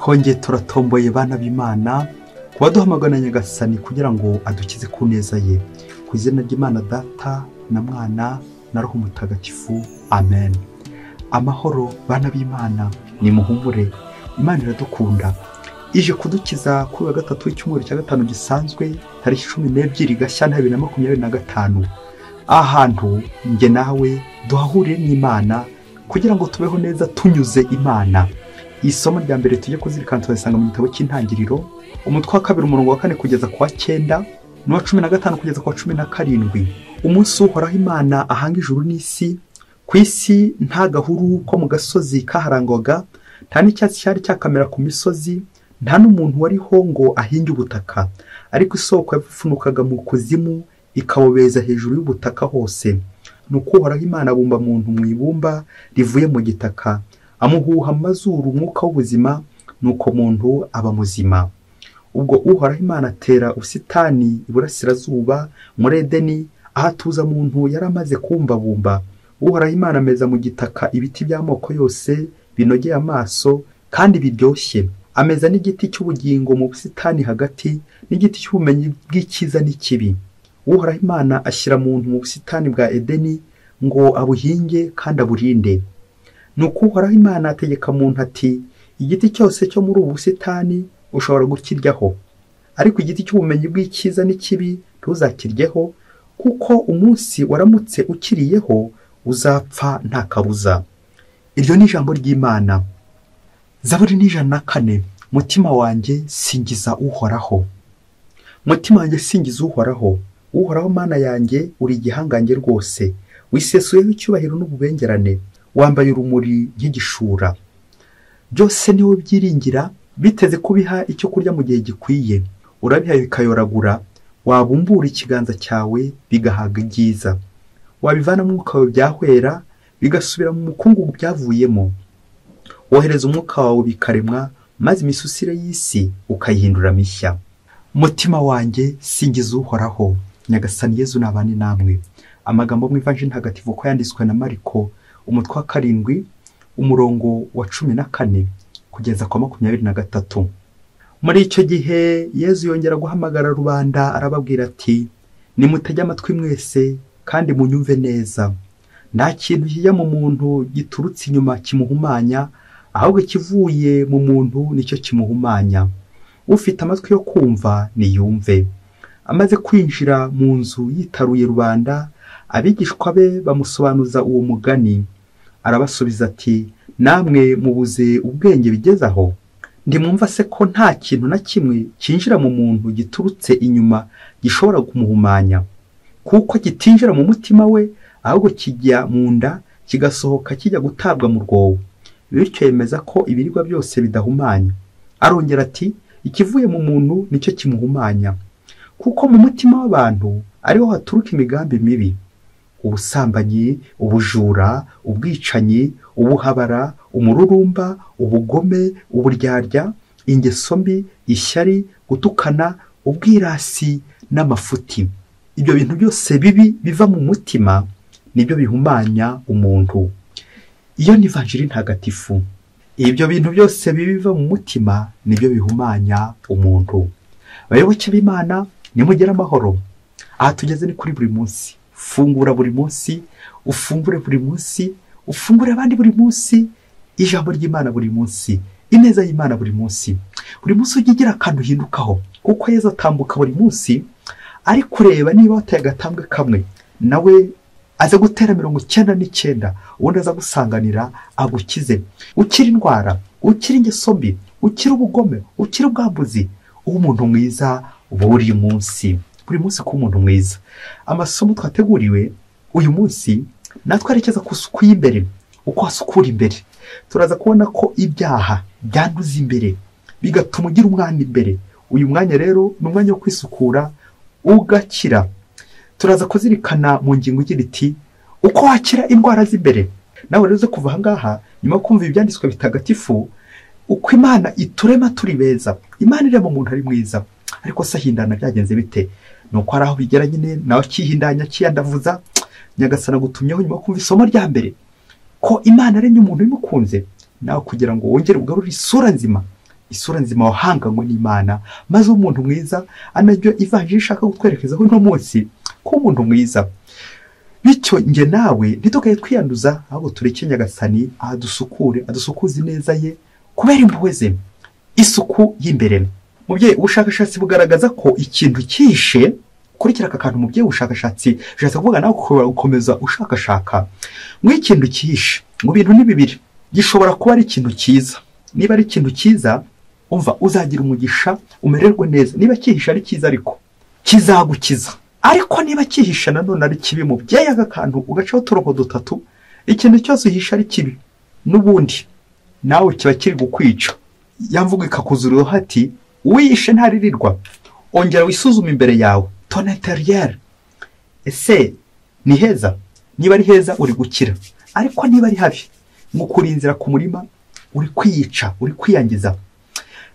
Twongeye turatomboye bana b'Imana kuba duhamagana Nyagasani kugira ngo adukize ku neza ye. Ku izina ry'Imana Data na Mwana na Roho Mutagatifu, amen. Amahoro bana b'Imana, ni muhumure, Imana iradukunda. Ije kudukiza kuri wa gatatu w'icyumweru cya gatanu gisanzwe, tariki 12 Gashyantare 2025. Ahantu njye nawe duhahuriye n'Imana kugira ngo tubeho neza tunyuze Imana. Isomo rya mbere tujye kuzirikana turisanga mu gitabo cy'Intangiriro, umutwe wa 2 umurongo wa 4 kugeza ku wa 9 n'uwa 15 kugeza ku wa 17. Umunsi Uhoraho Imana ahanga ijuru n'isi, ku isi nta gahuru ko mu gasozi kaharangwaga, nta n'icyatsi cyari cyakamera ku misozi, nta n'umuntu wariho ngo ahinge ubutaka. Ariko isoko yapfunukaga mu kuzimu ikabobeza hejuru y'ubutaka hose. Nuko Uhoraho Imana abumba muntu mu ibumba rivuye mu gitaka, amuhuha amazuru umwuka w'ubuzima, nuko muntu aba muzima. Ubwo Uhoraho Imana atera ubusitani iburasirazuba muri Edeni, aho atuza muntu yari amaze kubumbabumba. Uhoraho Imana ameza mu gitaka ibiti by'amoko yose binogeye amaso kandi biryoshye. Ameza n'igiti cy'ubugingo mu busitani hagati, n'igiti cy'ubumenyi bw'icyiza n'ikibi. Uhoraho Imana ashyira muntu mu busitani bwa Edeni ngo abuhinge kandi aburinde. Nuko Uhoraho Imana ategeka muntu ati: igiti cyose cyo muri ubu busitani ushobora gukiryaho, ariko igiti cy'ubumenyi bw'icyiza n'ikibi ntuzakiryeho, kuko umunsi waramutse ukiriyeho uzapfa nta kabuza. Iryo ni ijambo ry'Imana. Zaburi ni 104. Mutima wanjye singiza Uhoraho. Mutima wanjye singiza Uhoraho. Uhoraho Mana yanjye uri igihangange rwose, wisesuyeho icyubahiro n'ububengerane, wambaye urumuri nk'igishura. Byose niwe byiringira, biteze kubiha icyo kurya mu gihe gikwiye. Urabiha bikayoragura, wabumbura ikiganza cyawe bigahaga ibyiza. Wabivana mu mwuka wawe byahwera, bigasubira mu mukungugu byavuyemo. Wohereza umwuka wawe bikaremwa, maze imisusire y'isi ukayihindura mishya. Mutima wanjye singiza Uhoraho. Nyagasani Yezu nabane namwe. Amagambo mu Ivanjiri Ntagatifu uko yanditswe na Mariko, umutwe wa 7 umurongo wa 14 kugeza kwa 23. Muri icyo gihe Yezu yongera guhamagara rubanda arababwira ati: nimutege amatwi mwese kandi munyumve neza. Nta kintu kijya mu muntu giturutse inyuma kimuhumanya, ahubwo kivuye mu muntu nicyo kimuhumanya. Ufite amatwi yo kumva niyumve. Amaze kwinjira mu nzu yitaruye rubanda, abigishwa be bamusobanuza uwo mugani. Arabasubiza ati: namwe mubuze ubwenge bigeze aho? Ntimwumva se ko nta kintu na kimwe cyinjira mu muntu giturutse inyuma gishobora kumuhumanya? Kuko kitinjira mu mutima we, ahubwo kijya mu nda kigasohoka kijya gutabwa mu rwobo. Bityo yemeza ko ibiribwa byose bidahumanya. Arongera ati: ikivuye mu muntu nicyo kimuhumanya, kuko mu mutima w'abantu ariho haturuka imigambi mibi, ubusambanyi, ubujura, ubwicanyi, ubuhabara, umururumba, ubugome, uburyarya, ingeso mbi, ishyari, gutukana, ubwirasi n'amafuti. Ibyo bintu byose bibi biva mu mutima nibyo bihumanya umuntu. Iyo ni Ivanjiri Ntagatifu. Ibyo bintu byose bibi biva mu mutima nibyo bihumanya umuntu. Bayoboke b'Imana, nimugire amahoro. Aha tugeze ni kuri buri munsi. Fungura buri munsi, ufungure buri munsi, ufungure abandi buri munsi, ijambo ry'Imana buri munsi, ineza y'Imana buri munsi. Buri munsi ujye ugira akantu uhindukaho, kuko Yezu atambuka buri munsi ari kureba niba wateye agatambwe kamwe, nawe aza gutera 99, ubundi aza gusanganira agukize. Ukira indwara, ukira ingeso mbi, ukira ubugome, ukira ubwambuzi, uba umuntu mwiza buri munsi. Buri munsi kuba umuntu mwiza. Amasomo twateguriwe uyu munsi natwerekeza ku isuku y'imbere, uko wasukura imbere. Turaza kubona ko ibyaha byanduza imbere, bigatuma ugira umwanya imbere. Uyu mwanya rero ni umwanya wo kwisukura ugakira. Turaza kuzirikana mu ngingo igira iti: uko wakira indwara z'imbere. Nawe rero kuva aha ngaha nyuma yo kumva ibyanditswe bitagatifu, uko Imana iturema turi beza. Imana irema umuntu ari mwiza, ariko se ahindana byagenze bite? Nuko hari aho bigera nyine nawe akihindanya akiyandavuza. Nyagasana gutumyeho nyuma yo kumva isomo rya mbere ko Imana aremye umuntu imukunze, nawe kugira ngo wongere ugarure isura nzima Isura nzima wahanganywe n'Imana, maze umuntu mwiza, anaryo ivanjiri ishaka kutwerekezaho uno munsi, ko umuntu mwiza. Bityo nge nawe ntitukaye twiyanduza, ahubwo tureke Nyagasani adusukure, adusukuze neza ye kubera impuhwe ze. Isuku y'imbere. Mubyeyi, ubushakashatsi bugaragaza ko ikintu cyihishe, kurikira aka kantu mubyeyi, ubushakashatsi bishatse kuvuga nawe gukomeza ushakashaka, ngo ikintu cyihishe mu bintu ni bibiri, gishobora kuba ari ikintu cyiza. Niba ari ikintu cyiza, umva uzagira umugisha umererwe neza. Niba cyihishe ari cyiza ariko kizagukiza. Ariko niba cyihishe nanone ari kibi, mubyeyi, aka kantu ugacaho uturongo dutatu, ikintu cyose uhisha ari kibi n'ubundi nawe kiba kiri gukwica. Yamvuga ikakuzuriraho ati uwishe ntaririrwa. Ongera wisuzume imbere yawe, ton intérieur, ese ni heza? Niba ari heza uri gukira, ariko niba ari habi, ngukura inzira ku murima, uri kwiyica, uri kwiyangiza.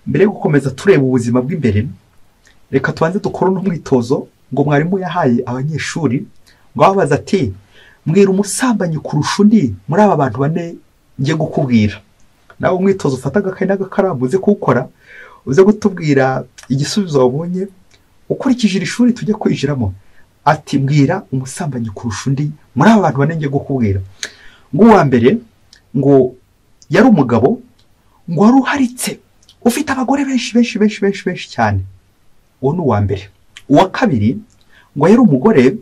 Mbere yo gukomeza tureba ubuzima bw'imbere, reka tubanze dukore n'umwitozo ngo mwarimu yahaye abanyeshuri, ngo ababaza ati mbwira umusambanyi kurusha undi muri aba bantu bane ngiye gukubwira. Nawe umwitozo ufata agakayi n'agakaramu uze kuwukora, uze gutubwira igisubizo wabonye ukurikije iri shuri tujya kwinjiramo. Ati mbwira umusambanyi kurusha undi muri aba bantu bane ngiye gukubwira. Ngo uwa mbere ngo yari umugabo ngo wari uharitse, ufite abagore benshi benshi benshi benshi benshi cyane. Uwo ni uwa mbere. Uwa kabiri ngo yari umugore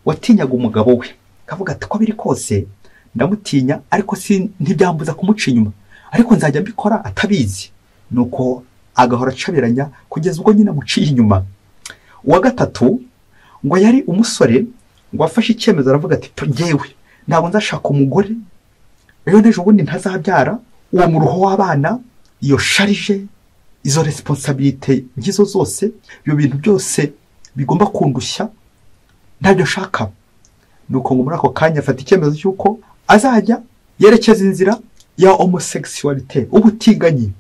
watinyaga umugabo we, akavuga ati ko biri kose ndamutinya, ariko si ntibyambuza kumuca inyuma, ariko nzajya mbikora atabizi. Nuko agahora acabiranya kugeza ubwo nyine amuciye inyuma. Uwa gatatu ngo yari umusore ngo afashe icyemezo aravuga ati ngewe ntabwo nzashaka umugore rero n'ejo bundi ntazabyara, uwo muruho w'abana, iyo sharije, izo responsabilité ngizo zose, ibyo bintu byose bigomba kundushya, ntabyo nshaka. Nuko ngo muri ako kanya afata icyemezo cy'uko azajya yerekeza inzira ya homosexualité, ubutinganyi,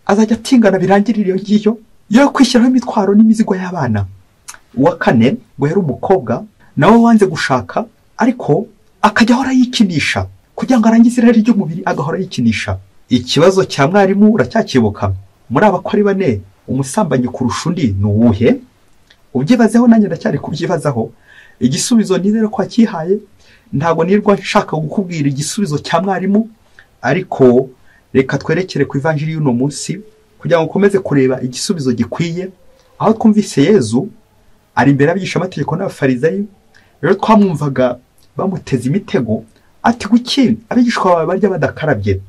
azajya atingana birangirira iyo ngiyo, yo kwishyiraho imitwaro n'imizigo y'abana. Uwa kane ngo yari umukobwa nawe wanze gushaka, ariko akajya ahora yikinisha kugira ngo arangize irari ry'umubiri, agahora yikinisha. Ikibazo cya mwarimu uracyakibuka? Muri aba ko ari bane, umusambanyi kurusha undi ni uwuhe? Ubyibazeho, nanjye ndacyari kubyibazaho. Igisubizo nizere ko wakihaye, ntabwo nirwa nshaka gukubwira igisubizo cya mwarimu, ariko reka twerekere ku ivanjiri y'uno munsi kugira ngo ukomeze kureba igisubizo gikwiye. Aho twumvise Yezu ari imbere y'abigishamategeko n'abafarizayi, rero twamwumvaga bamuteza imitego ati kuki abigishwa bawe barya badakarabye?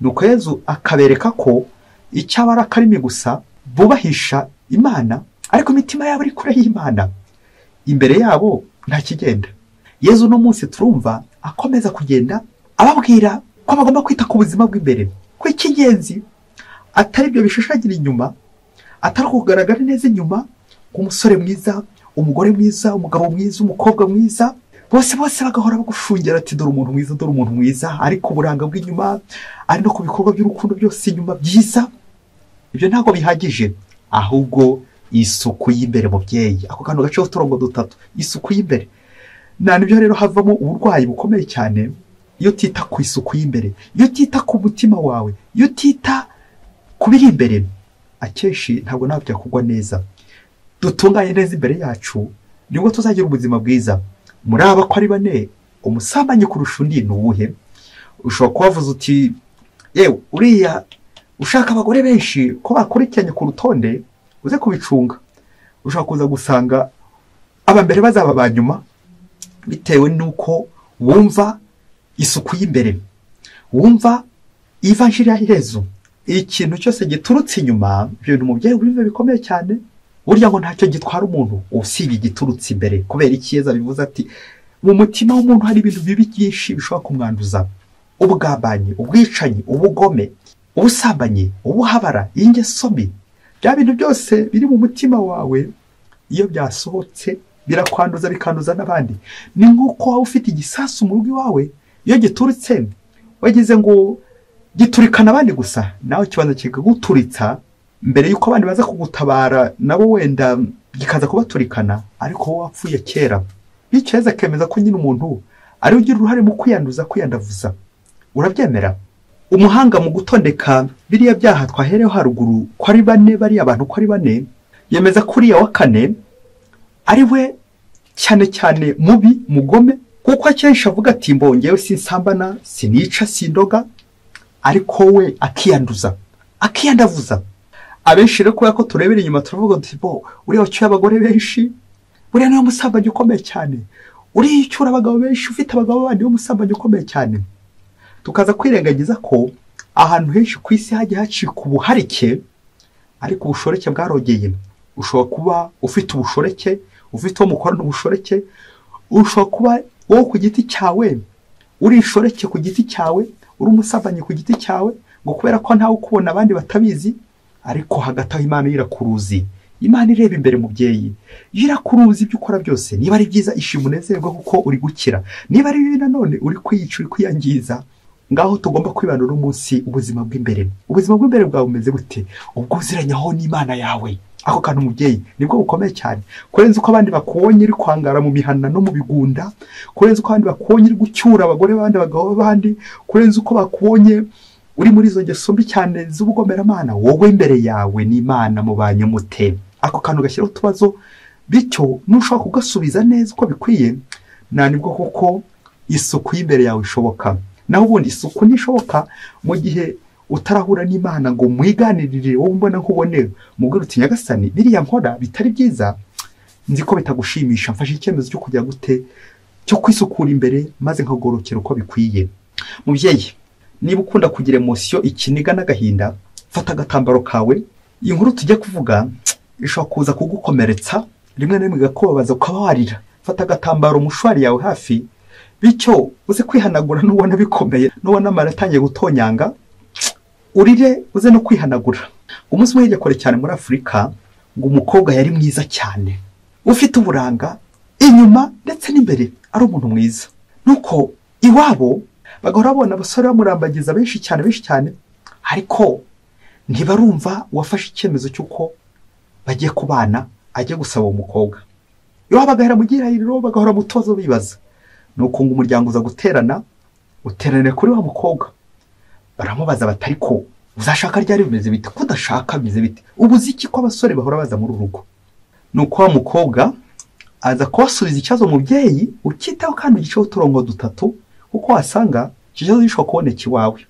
Nuko Yezu akabereka ko icyaba ari akarimi gusa bubahisha Imana, ariko imitima yabo ari kure y'Imana, imbere yabo nta kigenda. Yezu no munsi turumva akomeza kugenda ababwira ko bagomba kwita ku buzima bw'imbere, ko icy'ingenzi atari ibyo bishushagira inyuma, atari kugaragara neza inyuma, umusore mwiza, umugore mwiza, umugabo mwiza, umukobwa mwiza, bose bose bagahora bagushungera ati dore umuntu mwiza, dore umuntu mwiza, ariko uburanga bw'inyuma, ari no ku bikorwa by'urukundo byose inyuma byiza, ibyo ntabwo bihagije, ahubwo isuku y'imbere mubyeyi. Ako kantu gaceho uturongo dutatu, isuku y'imbere. Na nibyo rero havamo uburwayi bukomeye cyane iyo utita ku isuku y'imbere, iyo utita ku mutima wawe, iyo utita ku biri imbere, akenshi ntabwo nawe byakugwa neza. Dutunganye neza imbere yacu, nibwo tuzagira ubuzima bwiza. Muri aba ko ari bane, umusambanyi kurusha undi ni uwuhe? Ushobora kubavuza uti yewe uriya ushaka abagore benshi ko bakurikiranye ku rutonde, uze kubicunga. Ushobora kuza gusanga aba mbere bazaba ba nyuma, bitewe nuko wumva isuku y'imbere, wumva ivanjiri ya Yezu. Ikintu cyose giturutse inyuma, ibyo bintu mubyeyi wumva bikomeye cyane, burya ngo ntacyo gitwara umuntu usibye igiturutse imbere. Kubera iki Yezu abivuze ati mu mutima w'umuntu hari ibintu bibi byinshi bishobora kumwanduza: ubugambanyi, ubwicanyi, ubugome, ubusambanyi, ubuhabara, ingeso mbi. Bya bintu byose biri mu mutima wawe, iyo byasohotse birakwanduza, bikanduza n'abandi. Ni nk'uko waba ufite igisasu mu rugo iwawe, iyo giturutse wagize ngo giturikana abandi gusa, nawe kibanza kikaguturitsa mbere yuko abandi baza kugutabara, nabo wenda gikaza kubaturikana, ariko wowe wapfuye kera. Bityo Yezu akemeza ko nyine umuntu ari ugira uruhare mu kwiyanduza, kwiyandavuza. Urabyemera? Umuhanga mu gutondeka biriya byaha twahereho haruguru ko ari bane, bariya abantu ko ari bane, yemeza ko uriya wa kane ari we cyane cyane mubi mugome, kuko akenshi avuga ati mbongewe sinsambana, sinica, sindoga, ariko we akiyanduza, akiyandavuza. Abenshi rero kubera ko turebera inyuma turavuga tuti bo uriya wacyuye abagore benshi, buriya niwe musambanyi ukomeye cyane, uriya ucyura abagabo benshi, ufite abagabo bandi, niwe musambanyi ukomeye cyane. Tukaza kwirengagiza ko ahantu henshi ku isi hagiye hacika ubuharike, ariko ubushoreke bwarogeye. Ushobora kuba ufite ubushoreke, ufite uwo mukorana ubushoreke, ushobora kuba wowe ku giti cyawe uri inshoreke ku giti cyawe, uri umusambanyi ku giti cyawe, ngo kubera ko ntawe ukubona abandi batabizi, ariko hagati aho Imana irakuruzi. Imana ireba imbere mubyeyi, irakuruzi ibyo ukora byose. Niba ari byiza ishima unezerwe kuko uri gukira, niba ari bibi nanone uri kwiyica, uri kwiyangiza. Ngaho tugomba kwibanura umunsi ubuzima bw'imbere. Ubuzima bw'imbere bwawe bumeze gute? Ubwo uziranyaho n'Imana yawe. Ako kantu mubyeyi nibwo bukomeye cyane, kurenza uko abandi bakubonye uri kwangara mu mihana no mu bigunda, kurenza uko abandi bakubonye uri gucyura abagore b'abandi, abagabo b'abandi, kurenza uko bakubonye uri muri izo ngeso mbi cyane z'ubugomeramana. Wowe imbere yawe n'Imana mubanye mute? Ako kantu gashyiraho utubazo, bityo nushobora kugasubiza neza uko bikwiye, nta nibwo koko isuku y'imbere yawe ishoboka. Naho ubundi isuku ntishoboka mu gihe utarahura n'Imana ngo mwiganirire, wowe mbona nkubone, mubwire uti Nyagasani biriya nkora bitari byiza, nzi ko bitagushimisha, mfashe icyemezo cyo kujya gute, cyo kwisukura imbere maze nkagorokera uko bikwiye. Mubyeyi, niba ukunda kugira emosiyo, ikiniga n'agahinda, fata agatambaro kawe. Iyi nkuru tujya kuvuga ishobora kuza kugukomeretsa, rimwe na rimwe igakubabaza ukaba warira. Fata agatambaro mushwari yawe hafi, bityo uze kwihanagura nubona bikomeye, nubona amara atangiye gutonyanga, urire uze no kwihanagura. Umunsi umwe hirya kure cyane muri Afurika, ngo umukobwa yari mwiza cyane, ufite uburanga inyuma ndetse n'imbere, ari umuntu mwiza. Nuko iwabo bagahora babona abasore bamurambagiza benshi cyane benshi cyane, ariko ntibarumva uwafashe icyemezo cy'uko bagiye kubana, ajye gusaba uwo mukobwa. Iwabo bagahera mu gihirahiro, bagahora mu tubazo bibaza. Nuko ngo umuryango uza guterana, uteranira kuri wa mukobwa, baramubaza bati ariko uzashaka ryari, bimeze bite, ko udashaka bimeze bite, ubuze iki ko abasore bahora baza muri uru rugo? Nuko wa mukobwa aza kubasubiza ikibazo mubyeyi, ukitaho kandi ugiceho uturongo dutatu, kuko wasanga iki kibazo gishobora kuboneka iwawe,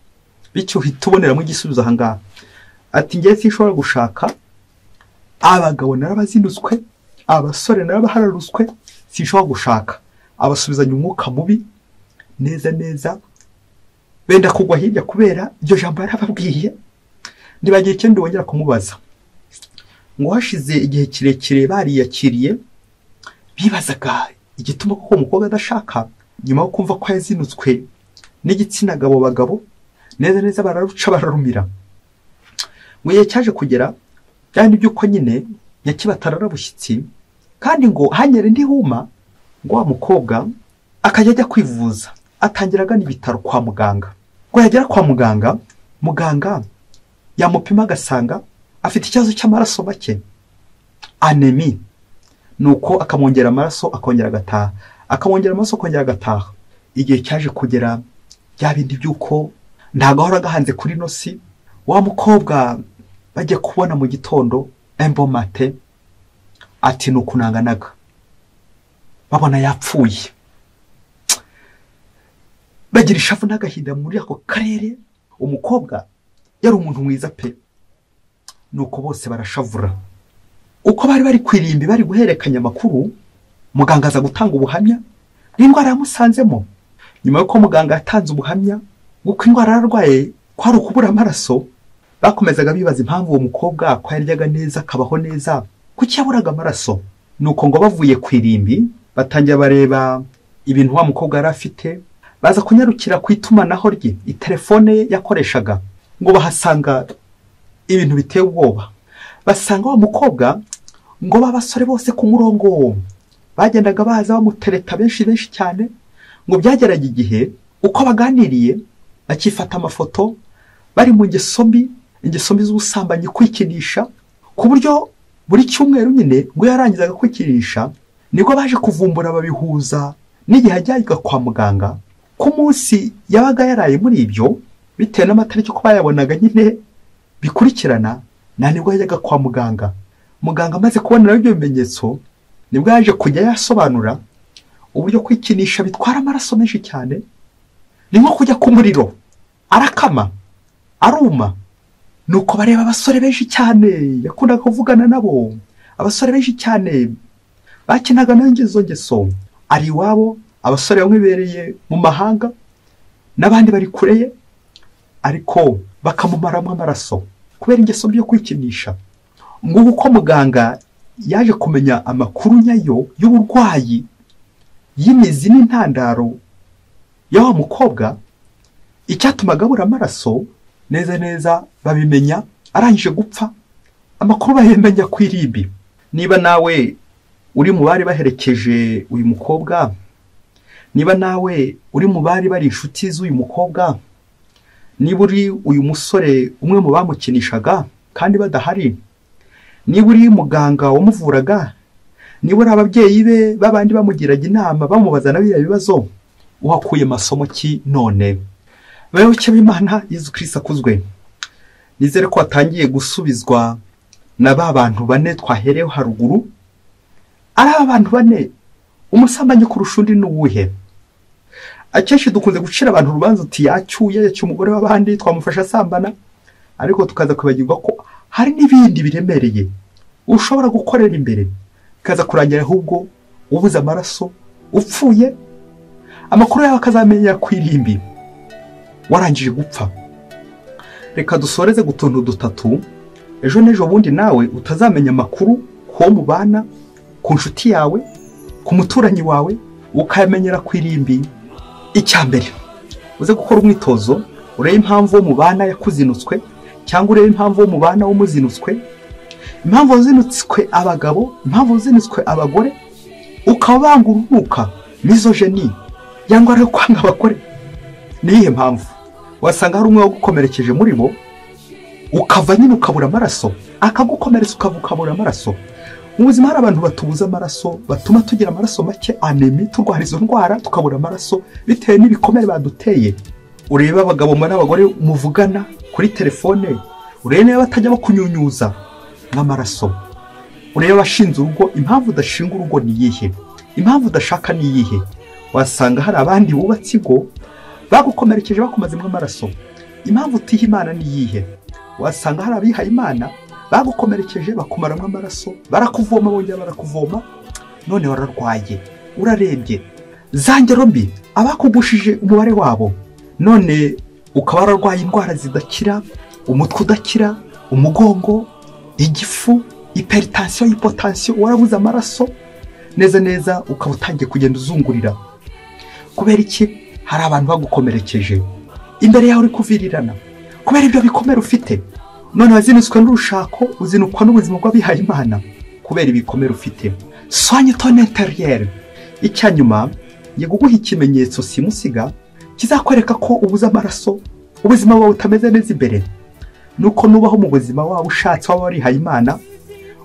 bityo uhita uboneramo igisubizo aha ngaha. Ati ngewe sinshobora gushaka, abagabo narabazinutswe, abasore narabahararuswe, sinshobora gushaka. Abasubizanya umwuka mubi neza neza, benda kugwa hirya kubera iryo jambo yarababwiye. Ntibagira ikindi bongera kumubaza. Ngo hashize igihe kirekire bariyakiriye, bibazaga igituma koko umukobwa adashaka, nyuma yo kumva ko yazinutswe n'igitsina gabo bagabo, neza neza bararuca bararumira. Ngo igihe cyaje kugera byandi by'uko nyine nyakibatarara bushyitsi, kandi ngo hanyere ndihuma, ngo wa mukobwa akajya ajya kwivuza, atangira agana ibitaro kwa muganga. Ngo yagera kwa muganga, muganga yamupima agasanga afite ikibazo cy'amaraso make, anemi. Nuko akamwongera amaraso akongera agataha, akamwongera amaraso akongera agataha. Igihe cyaje kugera bya bindi by'uko ntago ahora gahanze kuri nosi, wa mukobwa bajya kubona mu gitondo embomate, ati nuko nanganaga, babona yapfuye. Bagira ishavu n'agahinda muri ako karere. Umukobwa yari umuntu mwiza pe. Nuko bose barashavura. Uko bari bari kwirimbi bari guhererekanya amakuru, muganga aza gutanga ubuhamya bw'indwara yamusanzemo. Nyuma y'uko muganga yatanze ubuhamya bw'uko indwara yararwaye ko ari ukubura amaraso, bakomezaga bibaza impamvu uwo mukobwa ko yaryaga neza akabaho neza, kuki yaburaga amaraso. Nuko ngo bavuye ku irimbi batangira bareba ibintu wa mukobwa yari afite, baza kunyarukira ku itumanaho rye, itelefone ye yakoreshaga, ngo bahasanga ibintu biteye ubwoba. Basanga wa mukobwa ngo babasore bose ku murongo bagendaga baza bamutereta benshi benshi cyane, ngo byageraga igihe uko baganiriye bakifata amafoto bari mu ngeso mbi, ingeso mbi z'ubusambanyi, kwikinisha, ku buryo buri cyumweru nyine ngo yarangizaga kwikinisha, nibwo baje kuvumbura babihuza n'igihe ajyaga kwa muganga, ku munsi yabaga yaraye muri ibyo, Bitewe n'amatariki uko bayabonaga nyine bikurikirana, nta nibwo yajyaga kwa muganga. Muganga amaze kubona ibyo bimenyetso nibwo yaje kujya yasobanura uburyo kwikinisha bitwara amaraso menshi cyane, ni nko kujya ku muriro, arakama, aruma. Nuko bareba abasore benshi cyane yakundaga kuvugana nabo, abasore benshi cyane bakinaga n'izo ngeso, ari iwabo, abasore bamwe bibereye mu mahanga n'abandi bari kure ye, ariko bakamumaramo amaraso kubera ingeso mbi yo kwikinisha. Nguko uko muganga yaje kumenya amakuru nyayo y'uburwayi y'imizi n'intandaro ya wa mukobwa, icyatumaga abura amaraso neza neza babimenya arangije gupfa, amakuru bayamenya ku irimbi. Niba nawe uri mu bari baherekeje uyu mukobwa, niba nawe uri mu bari bari inshuti z'uyu mukobwa, niba uri uyu musore umwe mu bamukinishaga kandi badahari, niba uri muganga wamuvuraga, niba uri ababyeyi be babandi bamugiraga inama bamubaza na biriya bibazo, uhakuye masomo ki none? Bayoboke b'Imana, Yezu Kristo akuzwe. Nizere ko watangiye gusubizwa na ba bantu bane twaherewe haruguru. Ari aba bantu bane, umusambanyi kurusha undi ni uwuhe? Akenshi dukunze gucira abantu urubanza uti yacyuye, yacyuye umugore w'abandi, twamufasha asambana, ariko tukaza kwibagirwa ko hari n'ibindi biremereye ushobora gukorera imbere, bikaza kurangira ahubwo ubuze amaraso, upfuye, amakuru yawe akazamenya ku irimbi warangije gupfa. Reka dusoreze gutuntu dutatu, ejo n'ejo bundi nawe utazamenya amakuru ku mubana, ku nshuti yawe, ku muturanyi wawe, ukayamenyera ku irimbi. Icya mbere, uze gukora umwitozo urebe impamvu wo mubana yakuzinutswe, cyangwa urebe impamvu wo mubana w'umuzinutswe, impamvu wazinutswe abagabo, impamvu wazinutswe abagore, ukaba banga urunuka, misogyny, yangwa ari kwanga abagore. Ni iyihe mpamvu? Wasanga hari umwe wagukomerekeje muri bo, ukava nyine ukabura amaraso, akagukomeretsa ukava ukabura amaraso. Mu buzima hari abantu batubuza amaraso, batuma tugira amaraso make, anemi, turwara izo ndwara tukabura amaraso bitewe n'ibikomere baduteye. Urebe abagabo n'abagore muvugana kuri telefone, urebe niba batajya bakunyunyuza nk'amaraso. Urebe abashinze urugo, impamvu udashinga urugo ni iyihe? Impamvu udashaka ni iyihe? Wasanga hari abandi bubatse ingo bagukomerekeje bakumazemo amaraso. Impamvu utiha Imana ni iyihe? Wasanga hari abihaye Imana bagukomerekeje bakumaramo amaraso, barakuvoma bongera barakuvoma, none wararwaye, urarembye. Za ngero mbi abakugushije umubare wabo, none ukaba wararwaye indwara zidakira, umutwe udakira, umugongo, igifu, hypertension, hypotension, warabuze amaraso neza neza, ukaba utangiye kugenda uzungurira. Kubera iki? Hari abantu bagukomerekeje imbere yawe uri kuvirirana kubera ibyo bikomere ufite. None wazinutswe n'urushako, uzinukwa n'ubuzima bw'abihaye Imana kubera ibikomere ufite. Soigne ton intérieur. Icya nyuma, ngiye kuguha ikimenyetso simusiga kizakwereka ko ubuze amaraso, ubuzima bwawe butameze neza imbere. Nuko nubaho mu buzima wawe ushatse waba warihaye Imana,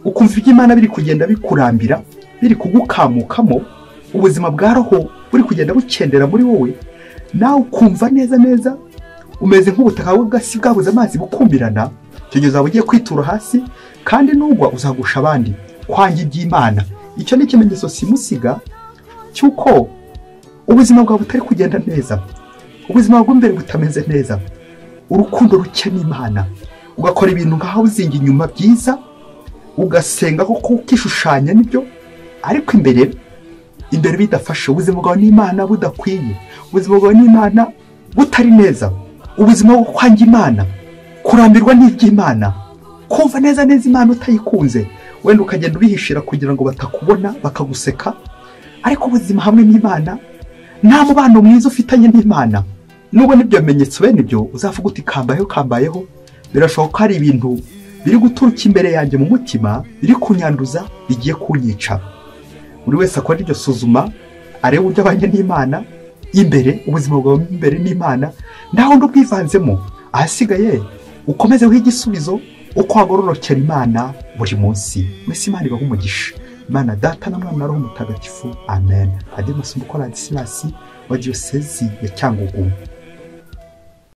ukumva iby'Imana biri kugenda bikurambira, biri kugukamukamo, ubuzima bwa roho buri kugenda bukendera muri wowe, nawe ukumva neza neza umeze nk'ubutaka bw'agasi bwabuze amazi bukumirana. Icyo gihe uzaba ugiye kwitura hasi, kandi nugwa uzagusha abandi kwanga iby'Imana. Icyo ni ikimenyetso simusiga cy'uko ubuzima bwawe butari kugenda neza, ubuzima bw'imbere butameze neza, urukundo ruke n'Imana, ugakora ibintu nkaho uzinga inyuma byiza, ugasenga koko ukishushanya nibyo, ariko imbere bidafashe, ubuzima bwawe n'Imana budakwiye, ubuzima bwawe n'Imana butari neza, ubuzima bwo kwanga Imana, kurambirwa n'iby'Imana, kumva neza neza Imana utayikunze, wenda ukagenda ubihishira kugira ngo batakubona bakaguseka, ariko ubuzima hamwe n'Imana nta mubano mwiza ufitanye n'Imana. Nubona ibyo bimenyetso bene ibyo, uzavuga uti kambayeho kambayeho, birashoboka ko hari ibintu biri guturuka imbere yanjye mu mutima, biri kunyanduza, bigiye kunyica. Buri wese akora iryo suzuma, arebe uburyo abanye n'Imana imbere, ubuzima bwawe imbere n'Imana, naho ndubwivanzemo, ahasigaye ukomeze wihe igisubizo uko wagororokera Imana buri munsi. Mwese Imana ibahe umugisha. Imana Data na Mwana na Roho Mutagatifu. Amen. Padiri Masumbuko Ladislas wa Diyosezi ya Cyangugu.